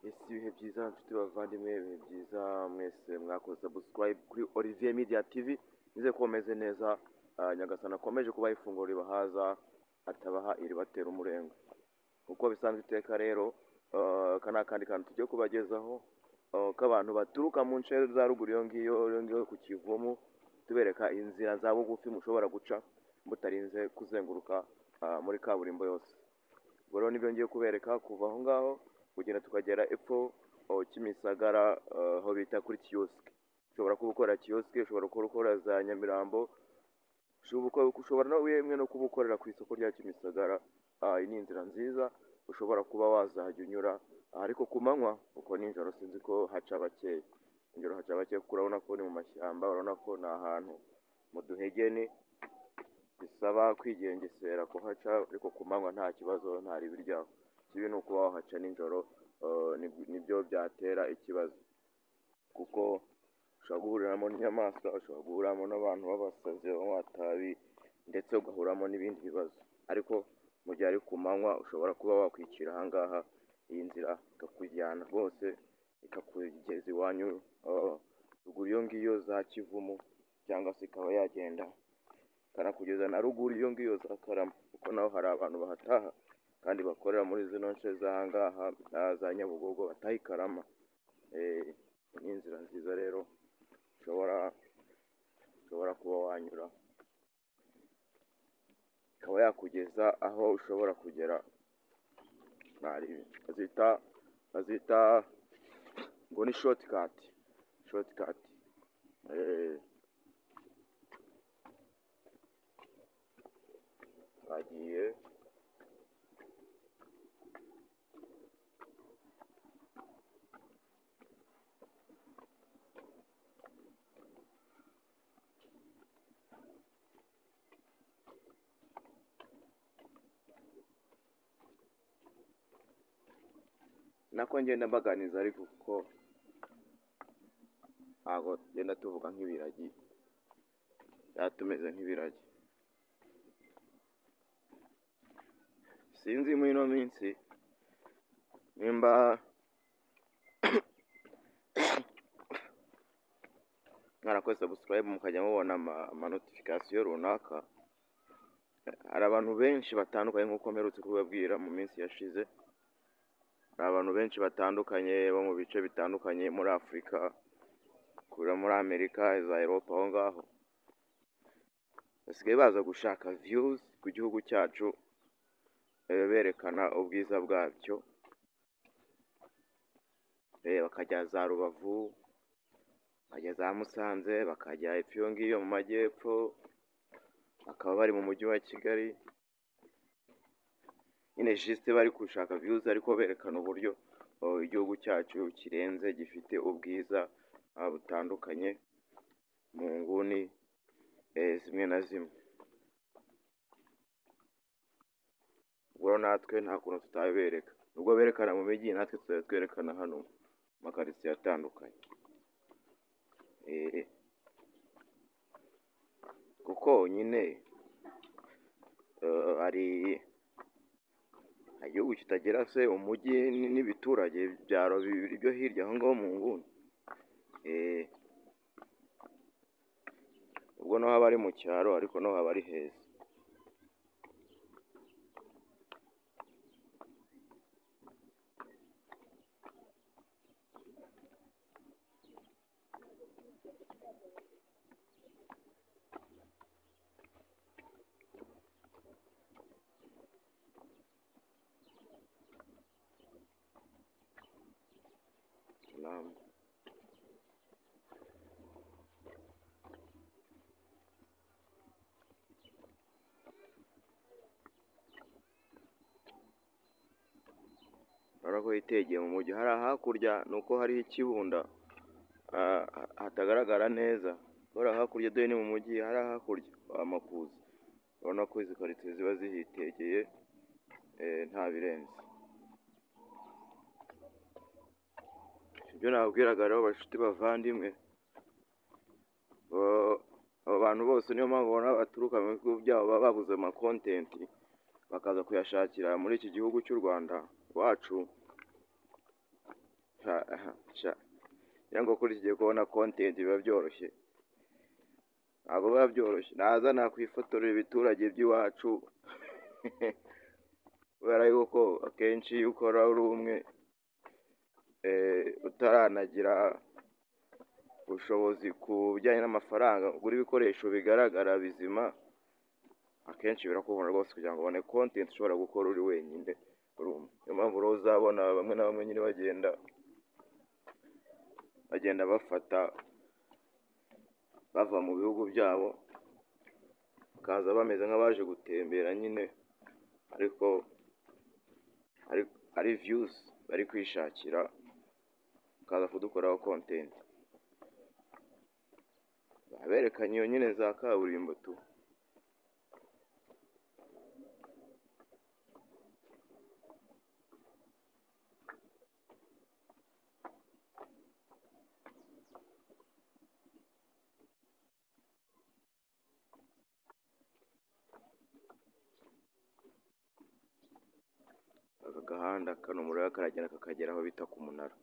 Ese ibihe byiza nshuti bavandimwe, ibihe byiza mwese mwakoze subscribe kuri Olivier Media TV, nizeye ko mumeze neza. Nyagasani akomeje kubaha ifunguro ribahaza, atabaha iribatera umurengo. Uko bisanzwe iteka rero, aka ni akandi kantu tugiye kubagezaho, k'abantu baturuka mu nce za ruguru iyo ngiyo, iyo ngiyo ku Kivumu, tubereka inzira za bugufi mushobora guca mutarinze kuzenguruka muri kaburimbo yose. Ubwo rero nibyo ngiye kubereka kuva aho ngaho kugenda tukagera epfo Kimisagara, aho bita kuri kiyosike. Ushobora kuba ukora kiyosike, ushobora kuba ukora za Nyamirambo, ushobora no yemwe no kuba ukorera ku isoko rya Kimisagara. Iyi ni inzira nziza ushobora kuba wazajya unyura, ariko ku manywa, kuko nijoro sinzi ko haca bakeya. Nijoro haca bakeya kuko urabona ko ni mu mashyamba, urabona ko ni ahantu mu duhegeni bisaba kwigengesera kuhaca, ariko ku manywa nta kibazo, nta ribi ryaho. Ikibi ni ukuba wahaca nijoro, nibyo byatera ikibazo, kuko ushobora guhuriramo n'inyamaswa, ushobora guhuriramo n'abantu b'abasazi banywa itabi, ndetse ugahuriramo n'ibindi bibazo. Ariko mu gihe ari ku manywa ushobora kuba wakwicira aha ngaha, iyi nzira ikakujyana rwose, ikakugeza iwanyu, ruguru iyo ngiyo za Kivumu, cyangwa se ikaba yagenda ikanakugeza na ruguru iyo ngiyo za Karama, kuko naho hari abantu bahataha kandi bakorera muri zino nce z'aha ngaha, za Nyabugogo, bataha i Karama. Ni inzira nziza rero ushobora kuba wanyura, ikaba yakugeza aho ushobora kugera. Bazita ngo ni shortcut, shortcut. Bagiye nako ngenda mbaganiza, ariko kuko ntabwo tugenda tuvuga nk'ibiragi, cyangwa tumeze nk'ibiragi. Sinzi muri ino minsi nimba mwarakoze subscribe mukajya mubona ama notification runaka. Hari abantu benshi batandukanye nk'uko mperutse kubabwira mu minsi yashize. Hari abantu benshi batandukanye bo mu bice bitandukanye muri Afurika, kure muri Amerika, za Europe, aho ngaho basigaye baza gushaka views ku gihugu cyacu, berekana ubwiza bwacyo. Bakajya za Rubavu, bakajya za Musanze, bakajya epfo iyo ngiyo mu majyepfo, bakaba bari mu mujyi wa Kigali. Nyine juste bari gushaka views, ariko berekana uburyo igihugu cyacu kirenze, gifite ubwiza butandukanye mu nguni zimwe na zimwe. Ubwo natwe nta kuntu tutabereka, nubwo berekana mu mijyi, natwe tuzajya twerekana hano mu makaritsiye atandukanye. Kuko nyine hari igihugu kitagira se umujyi n'ibiturage, ibyaro bibiri byo hirya aho ngaho mu nguni. Ubwo naho haba ari mu cyaro, ariko naho haba ari heza. Naam. Urabona ko hitegeye mu mujyi. Hariya hakurya ni uko hariho ikibunda, hatagaragara neza. Hariya hakurya dore ni mu mujyi, hariya hakurya kwa Makuza. Urabona ko izi karitsiye ziba zihitegeye, nta birenze. Ibyo nababwiraga rero bashuti bavandimwe, aba bantu bose niyo mpamvu ubona baturuka mu bihugu byabo baba babuze ama content, bakaza kuyashakira muri iki gihugu cy'u Rwanda iwacu. Ngira ngo kuri iki gihe kubona content biba byoroshye, ntabwo biba byoroshye. Naza nakwifotorera ibiturage by'iwacu kubera yuko akenshi iyo ukora uri umwe utaranagira ubushobozi ku bijyanye n'amafaranga, ugura ibikoresho bigaragara bizima, akenshi birakuvuna rwose kugira ngo ubone content ushobora gukora uri wenyine uri umwe. Niyo mpamvu rero uzabona bamwe na bamwe nyine bagenda bafata bava mu bihugu byabo bakaza bameze nk'abaje gutembera nyine, ariko ari views bari kwishakira, bakaza kudukoraho content. Baberekanye iyo nyine za kaburimbo tu. Aka gahanda kano muraba karagenda kakagera aho bita ku munara.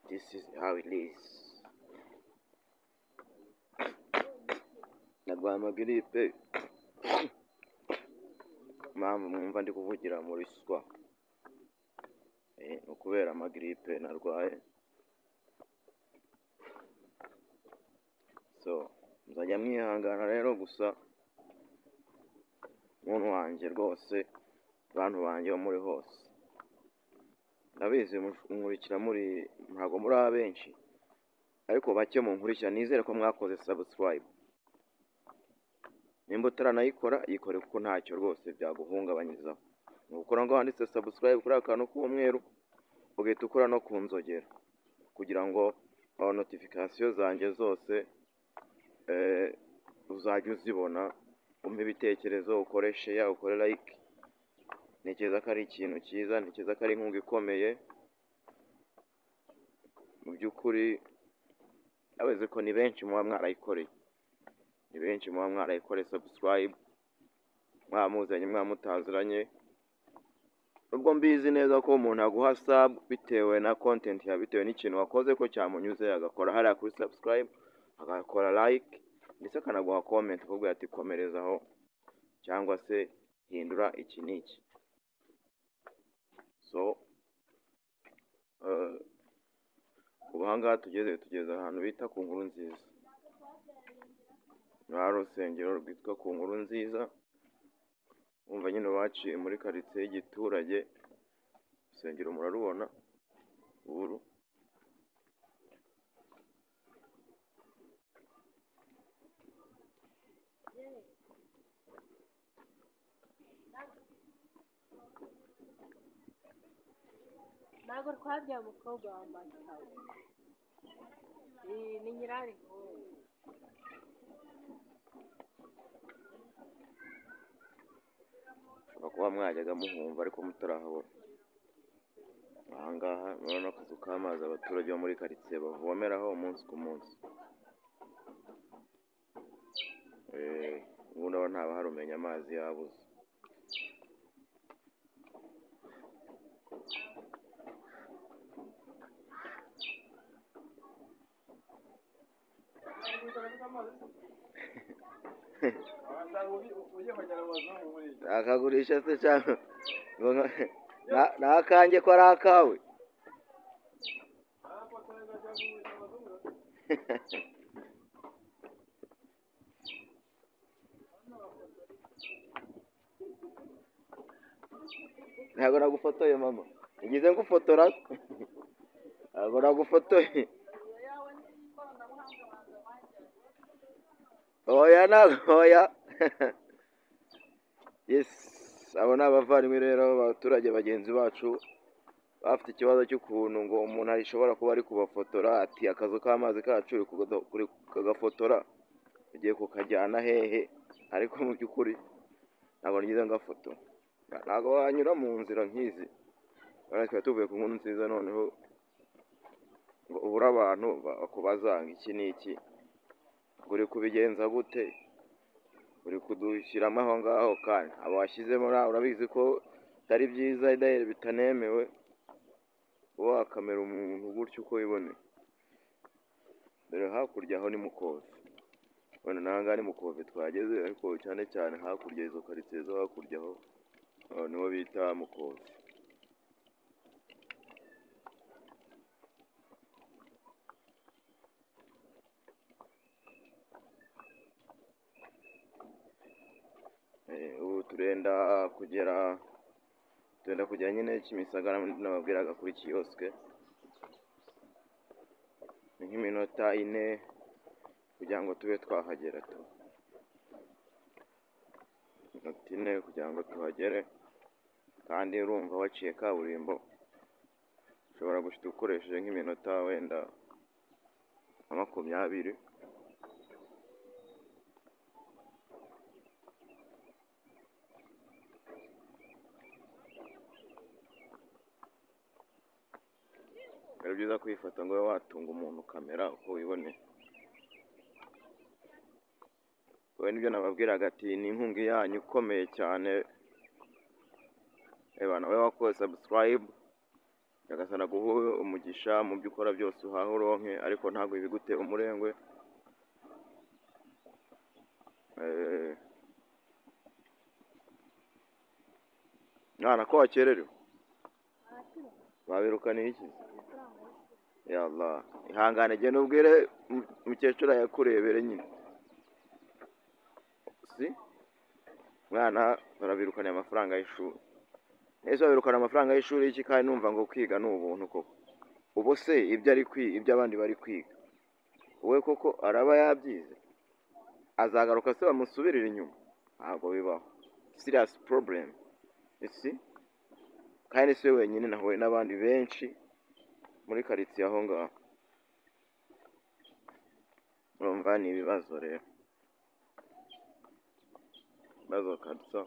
This is how it is. Narwaye amagiripe, impamvu mwumva ndi kuvugira muri swa ni ukubera amagiripe narwaye. So muzajya mwihangana rero, gusa muntu wanjye rwose, bantu banjye bo muri hose, ndabizi munkurikira muri, ntabwo muri abenshi, ariko bake munkurikira, nizere ko mwakoze subscribe. Nimba utaranayikora yikore, kuko ntacyo rwose byaguhungabanyirizaho. Ni ugukora ngo handitse subscribe kuri aka kantu k'umweru, ugahita ukora no ku nzogera kugira ngo notification zanjye zose uzajye uzibona, umpe ibitekerezo, ukore share, ukore like. Ntekereza ko ari ikintu cyiza, ntekereza ko ari inkunga ikomeye. Mu by'ukuri ndabizi ko ni benshi muba mwarayikoreye, ni benshi muba mwarayikoreye subscribe, mwamuzanye mwamutaziranye. Nubwo mbizi neza ko umuntu aguha sub bitewe na content yawe, bitewe n'ikintu wakoze ko cyamunyuze, agakora hariya kuri subscribe, agakora like, ndetse akanaguha comment akubwira ati komerezaho cyangwa se hindura iki n'iki. So ubu aha ngaha tugeze ahantu bita ku Nkuru Nziza. Ni hari urusengero rwitwa ku Nkuru Nziza, wumva nyine baciye muri karitsiye y'igiturage, urusengero murarubona uru. Ntabwo twabyaye umukobwa wa Matayo, ni Nyirarihungu. Ushobora kuba mwajyaga muhumva ariko mutarahabona. Aha ngaha murabona akazu k'amazi abaturage bo muri karitsiye bavomeraho umunsi ku munsi. Ubundi aba ntabaharumenya amazi yabuze. Akagurisha se cyangwa ni akanjye ko ari akawe? Ntabwo nagufotoye mama, nigeze ngufotora? Ntabwo nagufotoye. Oya ntabwo, oya. Yes, abo ni abavandimwe rero, abaturage bagenzi bacu bafite ikibazo cy'ukuntu ngo umuntu ashobora kuba ari kubafotora, ati akazu k'amazi kacu uri kagafotora ugiye kukajyana hehe? Ariko mu by'ukuri ntabwo nigeze ngafotora, ntabwo wanyura mu nzira nk'izi. Urabona twari tuvuye ku Nkuru Nziza, noneho Ngo ubure abantu bakubaza ngo iki n'iki, ngo uri kubigenza gute, uri kudushyiramo aho ngaho, kandi abo washyizemo nawe urabizi ko bitari byiza, bitanemewe kuba wakamera umuntu gutyo uko wiboneye. Dore hakurya aho ni Mukove, wenda n'aha ngaha ni Mukove twageze, ariko cyane cyane hakurya izo karitsiye zo hakurya aho niho bita Mukove. Ubu turenda kugera nyine Kimisagara nababwiraga kuri kiyosike, ni nk'iminota 4 kugira ngo tube twahagera tu. Iminota 4 kugira ngo tuhagere, kandi urumva waciye kaburimbo ushobora gushita ukoresheje nk'iminota wenda nka 20. Ari byiza kwifata ngo ube watunga umuntu kamera uko wiboneye. Wowe nibyo nababwiraga ati ni inkunga yanyu ikomeye cyane. Ebana wowe wakoze subscribe, Nyagasani aguhe umugisha mu byo ukora byose, uhahe uronke, ariko ntabwo bigute umurengwe. Mwana ko wakererewe, babirukaniye iki? Ya Allah, ihangane genda ubwire mukecuru yakurebere nyine. Si mwana barabirukaniye amafaranga y'ishuri. Ese babirukana amafaranga y'ishuri y'iki kandi numva ngo kwiga ni ubuntu koko? Ubu se ibyo ari kwiga, ibyo abandi bari kwiga, wowe koko araba yabyize? Azagaruka se bamusubirire inyuma? Ntabwo bibaho. Serious problem. Isi kandi si we wenyine, nahuye n'abandi benshi muri karitsiye aho ngaho. Urumva ni ibibazo rero, ibibazo kabisa.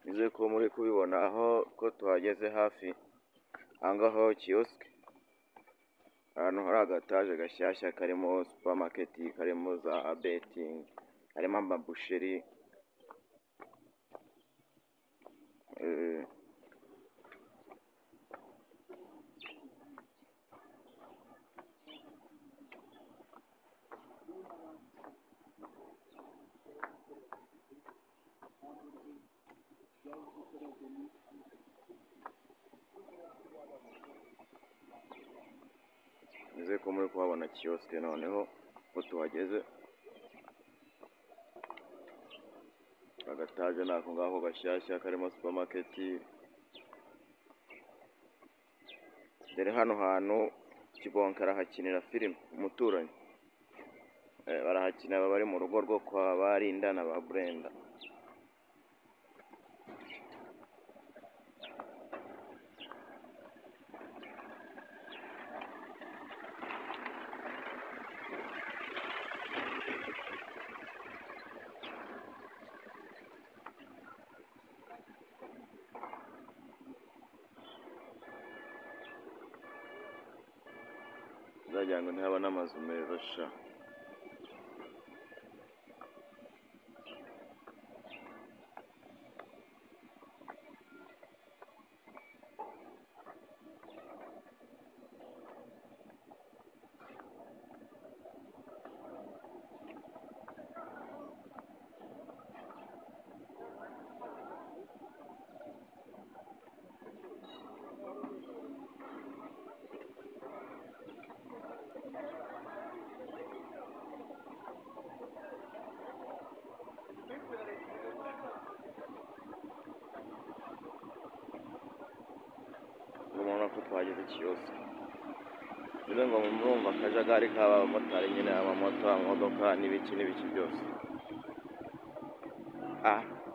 Nizeye ko muri kubibona aho ko tuhageze hafi ahangaho kiyosike, ahantu hari agataje gashyashya karimo supermarket, karimo za betting, harimo amabusheri. Nizeye ko muri kuhabona kiyosike noneho ko tuhageze. Agataje nako ngaho gashyashya karimo supermarket. Dore hano hantu Kibonke arahakinira filime, umuturanyi. Barahakina bari mu rugo rwo kwa Barinda na ba Brenda. Uzagira ngo ntihaba n'amazu meza sha. Ko twageze kiyosike, bivuze ngo murumva akajagari k'abamotari nyine, amamoto, amamodoka n'ibiki n'ibiki byose. Ah.